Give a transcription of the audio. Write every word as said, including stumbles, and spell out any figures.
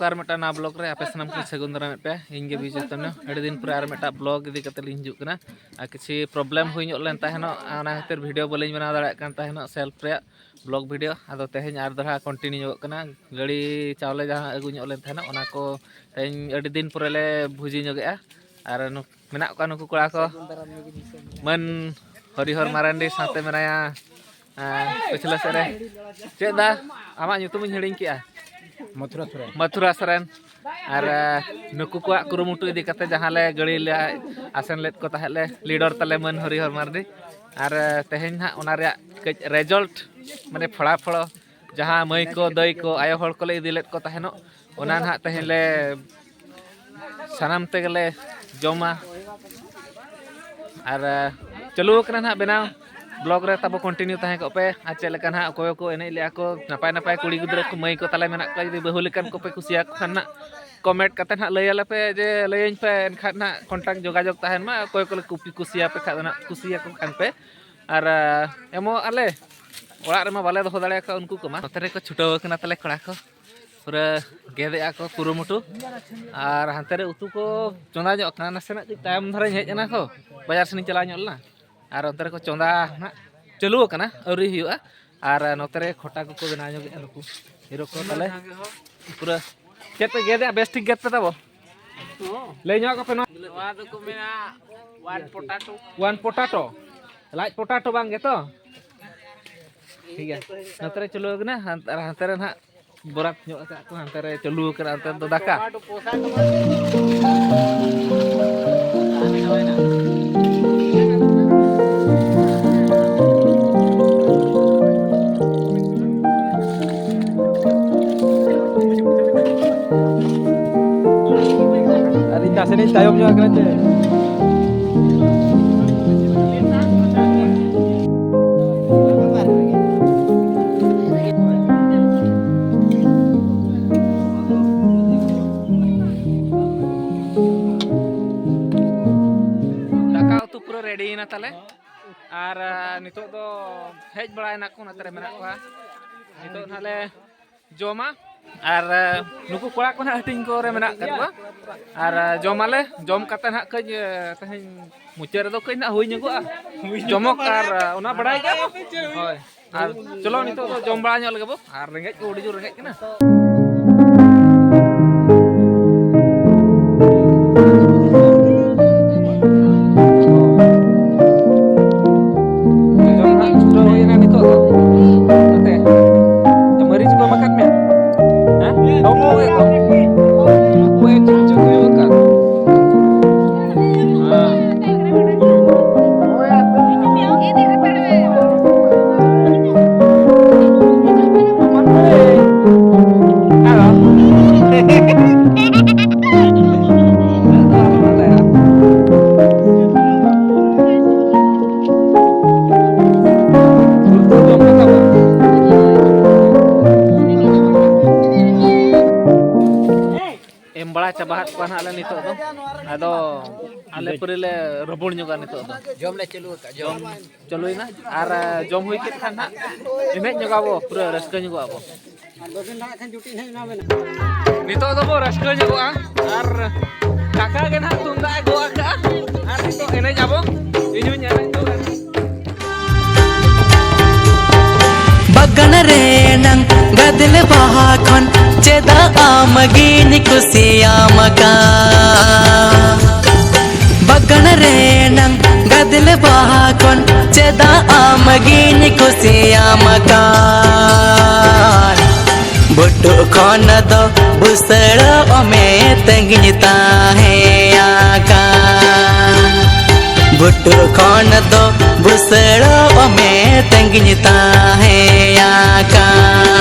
ᱟᱨ ᱢᱤᱫᱴᱟᱝ ᱱᱟᱣᱟ ᱵᱞᱚᱜ ᱨᱮ ᱟᱯᱮ ᱥᱟᱱᱟᱢ ᱠᱚ ᱥᱟᱹᱜᱩᱱ ᱫᱟᱨᱟᱢᱮᱫ ᱯᱮ᱾ ᱤᱧ ᱜᱮ ᱵᱤᱡᱚᱭ ᱪᱚᱭᱛᱚᱱᱭᱚ᱾ ᱟᱹᱰᱤ ᱫᱤᱱ ᱯᱚᱨᱮ ᱟᱨ ᱢᱤᱫᱴᱟᱝ ᱵᱞᱚᱜ ᱤᱫᱤ ᱠᱟᱛᱮ ᱞᱤᱧ ᱦᱤᱡᱩᱜ ᱠᱟᱱᱟ᱾ ᱟᱨ ᱠᱤᱪᱷᱩ ᱯᱨᱚᱵᱞᱮᱢ ᱦᱩᱭ ᱧᱚᱜ ᱞᱮᱱ ᱛᱟᱦᱮᱱᱚᱜ, ᱟᱨ ᱚᱱᱟ ᱠᱷᱟᱹᱛᱤᱨ ᱵᱷᱤᱰᱤᱭᱳ ᱵᱟᱹᱞᱤᱧ ᱵᱮᱱᱟᱣ ᱫᱟᱲᱮᱭᱟᱜ ᱠᱟᱱ ᱛᱟᱦᱮᱱᱚᱜ ᱥᱮᱞᱯ ᱨᱮᱭᱟᱜ ᱵᱞᱚᱜ ᱵᱷᱤᱰᱤᱭᱳ᱾ ᱟᱫᱚ ᱛᱮᱦᱮᱧ ᱟᱨ ᱫᱚᱦᱲᱟ ᱠᱚᱱᱴᱤᱱᱤᱭᱩ ᱧᱚᱜᱚᱜ ᱠᱟᱱᱟ᱾ ᱜᱟᱹᱲᱤ ᱪᱟᱣᱞᱮ ᱡᱟᱦᱟᱸ ᱟᱹᱜᱩ ᱧᱚᱜ ᱞᱮᱱ ᱛᱟᱦᱮᱱᱚᱜ, ᱚᱱᱟ ᱠᱚ ᱛᱮᱦᱮᱧ ᱟᱹᱰᱤ ᱫᱤᱱ ᱯᱚᱨᱮ ᱞᱮ ᱵᱷᱩᱡᱤ ᱧᱚᱜᱮᱜᱼᱟ᱾ ᱟᱨ ᱱᱩ- ᱢᱮᱱᱟᱜ ᱠᱚᱣᱟ ᱱᱩᱠᱩ ᱠᱚᱲᱟ ᱠᱚ, ᱢᱟᱹᱱ ᱦᱚᱨᱤᱦᱚᱨ ᱢᱟᱨᱟᱱᱰᱤ ᱥᱟᱶᱛᱮ ᱢᱮᱱᱟᱭᱟ, ᱟᱨ ᱯᱟᱹᱪᱷᱞᱟᱹ ᱥᱮᱫ ᱨᱮ, ᱪᱮᱫ ᱫᱟ, ᱟᱢᱟᱜ ᱧᱩᱛᱩᱢ ᱤᱧ ᱦᱤᱲᱤᱧ ᱠᱮᱜᱼᱟ᱾ ᱢᱚᱛᱷᱩᱨᱟ ᱥᱚᱨᱮᱱ᱾ ᱢᱚᱛᱷᱩᱨᱟ ᱥᱚᱨᱮᱱ᱾ ᱟᱨ ᱱᱩᱠᱩ ᱠᱚᱣᱟᱜ ᱠᱩᱨᱩᱢᱩᱴᱩ ᱤᱫᱤ ᱠᱟᱛᱮ ᱡᱟᱦᱟᱸ ᱞᱮ ᱜᱟᱹᱲᱤ ᱞᱮ ᱟᱥᱮᱱ ᱞᱮᱫ ᱠᱚ ᱛᱟᱦᱮᱸᱫ ᱞᱮ, ᱞᱤᱰᱟᱨ ᱛᱟᱞᱮ ᱢᱟᱹᱱ ᱦᱚᱨᱤᱦᱚᱨ ᱢᱟᱨᱰᱤ᱾ ᱟᱨ ᱛᱮᱦᱮᱧ ᱱᱟᱦᱟᱜ ᱚᱱᱟ ᱨᱮᱭᱟᱜ ᱠᱟᱹᱡ ᱨᱮᱡᱟᱞᱴ, ᱢᱟᱱᱮ ᱯᱷᱚᱲᱟ ᱯᱷᱚᱲᱚ, ᱡᱟᱦᱟᱸ ᱢᱟᱹᱭ ᱠᱚ, ᱫᱟᱹᱭ ᱠᱚ, ᱟᱭᱳ ᱦᱚᱲ ᱠᱚᱞᱮ ᱤᱫᱤ ᱞᱮᱫ ᱠᱚ ᱛᱟᱦᱮᱱᱚᱜ, ᱚᱱᱟ ᱱᱟᱦᱟᱜ ᱛᱮᱦᱮᱧ ᱞᱮ ᱥᱟᱱᱟᱢ ᱛᱮᱜᱮᱞᱮ ᱡᱚᱢᱟ᱾ ᱟᱨ ᱪᱟᱹᱞᱩ ᱟᱠᱟᱱᱟ ᱱᱟᱦᱟᱜ ᱵᱮᱱᱟᱣ᱾ ᱵᱞᱚᱜ ᱨᱮ ᱛᱟᱵᱚ ᱠᱚᱱᱴᱤᱱᱤᱭᱩ ᱛᱟᱦᱮᱸ ᱠᱚᱜ ᱯᱮ᱾ ᱟᱨ ᱪᱮᱫ ᱞᱮᱠᱟ ᱱᱟᱦᱟᱜ ᱚᱠᱚᱭ ᱠᱚ ᱮᱱᱮᱡ ᱞᱮᱜᱼᱟ ᱠᱚ, ᱱᱟᱯᱟᱭ ᱱᱟᱯᱟᱭ ᱠᱩᱲᱤ ᱜᱤᱫᱽᱨᱟᱹ ᱠᱚ, ᱢᱟᱹᱭ ᱠᱚ ᱛᱟᱞᱮ ᱢᱮᱱᱟᱜ ᱠᱚᱣᱟ, ᱡᱩᱫᱤ ᱵᱟᱹᱦᱩ ᱞᱮᱠᱟᱱ ᱠᱚᱯᱮ ᱠᱩᱥᱤᱭᱟᱠᱚ ᱠᱷᱟᱱ ᱱᱟᱜ ᱠᱚᱢᱮᱱᱴ ᱠᱟᱛᱮ ᱱᱟᱜ ᱞᱟᱹᱭ ᱟᱞᱮ ᱯᱮ, ᱡᱮ ᱞᱟᱹᱭᱟᱹᱧ ᱯᱮ, ᱮᱱᱠᱷᱟᱱ ᱱᱟᱜ ᱠᱚᱱᱴᱟᱠᱴ ᱡᱳᱜᱟᱡᱳᱜᱽ ᱛᱟᱦᱮᱱ ᱢᱟ᱾ ᱚᱠᱚᱭ ᱠᱚᱞᱮ ᱠᱩᱯᱤ ᱠᱩᱥᱤᱭᱟᱯᱮ ᱠᱷᱟᱱ ᱫᱚ ᱱᱟᱜ ᱠᱩᱥᱤᱭᱟᱠᱚ ᱠᱷᱟᱱ ᱯᱮ᱾ ᱟᱨ ᱮᱢᱚᱜ ᱟᱞᱮ ᱚᱲᱟᱜ ᱨᱮᱢᱟ ᱵᱟᱞᱮ ᱫᱚᱦᱚ ᱫᱟᱲᱮᱭᱟᱠᱚᱣᱟ ᱩᱱᱠᱩ ᱠᱚᱢᱟ᱾ ᱱᱚᱛᱮ ᱨᱮᱠᱚ ᱪᱷᱩᱴᱟᱹᱣ ᱟᱠᱟᱱᱟ ᱛᱟᱞᱮ ᱠᱚᱲᱟ ᱠᱚ, ᱯᱩᱨᱟᱹ ᱜᱮᱫᱮᱜᱼᱟ ᱠᱚ ᱠᱩᱨᱩᱢᱩᱴᱩ᱾ ᱟᱨ ᱦᱟᱱᱛᱮ ᱨᱮ ᱩᱛᱩ ᱠᱚ ᱪᱚᱸᱫᱟ ᱧᱚᱜ ᱠᱟᱱᱟ, ᱱᱟᱥᱮᱱᱟᱜ ᱠᱟᱹᱡ ᱛᱟᱭᱚᱢ ᱫᱷᱟᱨᱟᱧ ᱦᱮᱡ ᱮᱱᱟ ᱠᱚ, ᱵᱟᱡᱟᱨ ᱥᱮᱱᱤᱧ ᱪᱟᱞᱟᱣ ᱧᱚᱜ ᱞᱮᱱᱟ᱾ ᱟᱨ ᱚᱱᱛᱮ ᱨᱮᱠᱚ ᱪᱚᱸᱫᱟ ᱱᱟᱜ ᱪᱟᱹᱞᱩ ᱟᱠᱟᱱᱟ, ᱟᱹᱣᱨᱤ ᱦᱩᱭᱩᱜᱼᱟ᱾ ᱟᱨ ᱱᱚᱛᱮ ᱨᱮ ᱠᱷᱚᱴᱟ ᱠᱚᱠᱚ ᱵᱮᱱᱟᱣ ᱧᱚᱜᱮᱜᱼᱟ ᱱᱩᱠᱩ ᱦᱤᱨᱳ ᱠᱚ ᱛᱟᱞᱮ᱾ ᱯᱩᱨᱟᱹ ᱪᱮᱫ ᱯᱮ ᱜᱮᱫᱮᱜᱼᱟ? ᱵᱮᱥ ᱴᱷᱤᱠ ᱜᱮᱫ ᱯᱮ ᱛᱟᱵᱚ᱾ ᱞᱟᱹᱭ ᱧᱚᱜ ᱟᱠᱚ ᱯᱮ ᱱᱚᱣᱟ᱾ ᱱᱚᱣᱟ ᱫᱚᱠᱚ ᱢᱮᱱᱟ ᱣᱟᱱ ᱯᱚᱴᱟᱴᱳ᱾ ᱣᱟᱱ ᱯᱚᱴᱟᱴᱳ? ᱞᱟᱡ ᱯᱚᱴᱟᱴᱳ ᱵᱟᱝ ᱜᱮᱛᱚ? ᱴᱷᱤᱠ ᱜᱮᱭᱟ, ᱱᱚᱛᱮ ᱨᱮ ᱪᱟᱹᱞᱩ ᱟᱠᱟᱱᱟ᱾ ᱦᱟᱱ- ᱟᱨ ᱦᱟᱱᱛᱮ ᱨᱮ ᱱᱟᱦᱟᱜ ᱵᱚᱨᱟᱛ ᱧᱚᱜ ᱟᱠᱟᱫ ᱠᱚ, ᱦᱟᱱᱛᱮ ᱨᱮ ᱪᱟᱹᱞᱩ ᱟᱠᱟᱱᱟ, ᱚᱱᱛᱮ ᱫᱚ ᱫᱟᱠᱟ᱾ ᱟᱨ ᱤᱧ ᱱᱟᱥᱮᱱᱟᱜ ᱤᱧ ᱛᱟᱭᱚᱢ ᱧᱚᱜ ᱟᱠᱟᱱᱟ ᱪᱮ᱾ ᱫᱟᱠᱟ ᱩᱛᱩ ᱯᱩᱨᱟᱹ ᱨᱮᱰᱤᱭᱮᱱᱟ ᱛᱟᱞᱮ᱾ ᱟᱨ, ᱟ, ᱱᱤᱛᱚᱜ ᱫᱚ ᱦᱮᱡ ᱵᱟᱲᱟᱭᱮᱱᱟ ᱠᱚ, ᱱᱚᱛᱮ ᱨᱮ ᱢᱮᱱᱟᱜ ᱠᱚᱣᱟ᱾ ᱱᱤᱛᱚᱜ ᱱᱟᱦᱟᱜ ᱞᱮ ᱡᱚᱢᱟ᱾ ᱟᱨ ᱱᱩᱠᱩ ᱠᱚᱲᱟ ᱠᱚ ᱱᱟᱦᱟᱜ ᱦᱟᱹᱴᱤᱧ ᱠᱚᱨᱮ ᱢᱮᱱᱟᱜ ᱟᱠᱟᱫ ᱠᱚᱣᱟ᱾ ᱟᱨ ᱡᱚᱢᱟᱞᱮ, ᱡᱚᱢ ᱠᱟᱛᱮ ᱱᱟᱦᱟᱜ ᱠᱟᱹᱡ ᱛᱮᱦᱮᱧ ᱢᱩᱪᱟᱹᱫ ᱨᱮᱫᱚ ᱠᱟᱹᱡ ᱱᱟᱦᱟᱜ ᱦᱩᱭ ᱧᱚᱜᱚᱜᱼᱟ ᱡᱚᱢᱚᱠ᱾ ᱟᱨ ᱚᱱᱟ ᱵᱟᱲᱟᱭ ᱜᱮᱭᱟ ᱵᱚ᱾ ᱦᱳᱭ, ᱟᱨ ᱪᱚᱞᱚ ᱱᱤᱛᱚᱜ ᱫᱚ ᱡᱚᱢ ᱵᱟᱲᱟ ᱧᱚᱜ ᱞᱮᱜᱮ ᱵᱚ, ᱟᱨ ᱨᱮᱸᱜᱮᱡ ᱠᱚ ᱟᱹᱰᱤ ᱡᱳᱨ ᱨᱮᱸᱜᱮᱡ ᱠᱟᱱᱟ᱾ ᱡᱚᱢ ᱦᱟᱸᱜ ᱪᱷᱩᱴᱟᱹᱣ ᱦᱩᱭᱮᱱᱟ ᱱᱤᱛᱚᱜ ᱫᱚ᱾ ᱱᱚᱛᱮ ᱢᱟᱹᱨᱤᱪ ᱠᱚ ᱮᱢ ᱟᱠᱟᱫ ᱢᱮ? ᱦᱮᱸ? ᱰᱚᱢᱵᱚ ᱦᱩᱭᱩᱜ ᱠᱟᱱ᱾ ᱚᱠᱚᱭ ᱪᱮᱫ ᱪᱚ ᱦᱩᱭᱩᱜ ᱠᱟᱱ᱾ ᱦᱮᱸ᱾ ᱮᱢ ᱵᱟᱲᱟ ᱪᱟᱵᱟ ᱟᱫ ᱠᱚᱣᱟ ᱱᱟᱦᱟᱜ ᱞᱮ ᱱᱤᱛᱚᱜ ᱫᱚ᱾ ᱟᱫᱚ ᱟᱞᱮ ᱯᱩᱨᱟᱹ ᱞᱮ ᱨᱚᱵᱚᱲ ᱧᱚᱜᱟ ᱱᱤᱛᱚᱜ ᱫᱚ᱾ ᱡᱚᱢ ᱞᱮ ᱪᱟᱹᱞᱩ ᱟᱠᱟᱫ, ᱡᱚᱢ᱾ ᱪᱟᱹᱞᱩᱭᱮᱱᱟ᱾ ᱟᱨ, ᱟ, ᱡᱚᱢ ᱦᱩᱭ ᱠᱮᱫ ᱠᱷᱟᱱ ᱱᱟᱦᱟᱜ ᱮᱱᱮᱡ ᱧᱚᱜᱟ ᱵᱚ, ᱯᱩᱨᱟᱹ ᱨᱟᱹᱥᱠᱟᱹ ᱧᱚᱜᱚᱜᱼᱟ ᱵᱚ᱾ ᱱᱤᱛᱚᱜ ᱫᱚᱵᱚ ᱨᱟᱹᱥᱠᱟᱹ ᱧᱚᱜᱚᱜᱼᱟ᱾ ᱟᱨ ᱠᱟᱠᱟ ᱜᱮ ᱱᱟᱦᱟᱜ ᱛᱩᱢᱫᱟᱜ ᱮ ᱜᱚᱜ ᱟᱠᱟᱜᱼᱟ᱾ ᱟᱨ ᱱᱤᱛᱚᱜ ᱮᱱᱮᱡ ᱟᱵᱚ᱾ ᱤᱧ ᱦᱚᱸᱧ ᱮᱱᱮᱡ ᱧᱚᱜᱟ᱾ ᱵᱟᱜᱟᱱ ᱨᱮᱱᱟᱝ ᱜᱟᱫᱮᱞ ᱵᱟᱦᱟ ᱠᱷᱚᱱ ᱪᱮᱫᱟᱜ ᱟᱢ ᱜᱤᱧ ᱠᱩᱥᱤᱭᱟᱢ ᱠᱟᱱ? ᱵᱟᱜᱟᱱ ᱨᱮᱱᱟᱝ ᱜᱟᱫᱮᱞ ᱵᱟᱦᱟ ᱠᱷᱚᱱ ᱪᱮᱫᱟᱜ ᱟᱢ ᱜᱤᱧ ᱠᱩᱥᱤᱭᱟᱢ ᱠᱟᱱ? ᱵᱩᱴᱩ ᱠᱷᱚᱱ ᱫᱚ ᱵᱩᱥᱟᱹᱲᱚᱜ ᱢᱮ ᱛᱟᱺᱜᱤᱧ ᱛᱟᱦᱮᱸ ᱟᱠᱟᱱ᱾ ᱵᱩᱴᱩ ᱠᱷᱚᱱ ᱫᱚ ᱵᱩᱥᱟᱹᱲᱚᱜ ᱢᱮ ᱛᱟᱺᱜᱤᱧ ᱛᱟᱦᱮᱸ ᱟᱠᱟᱱ᱾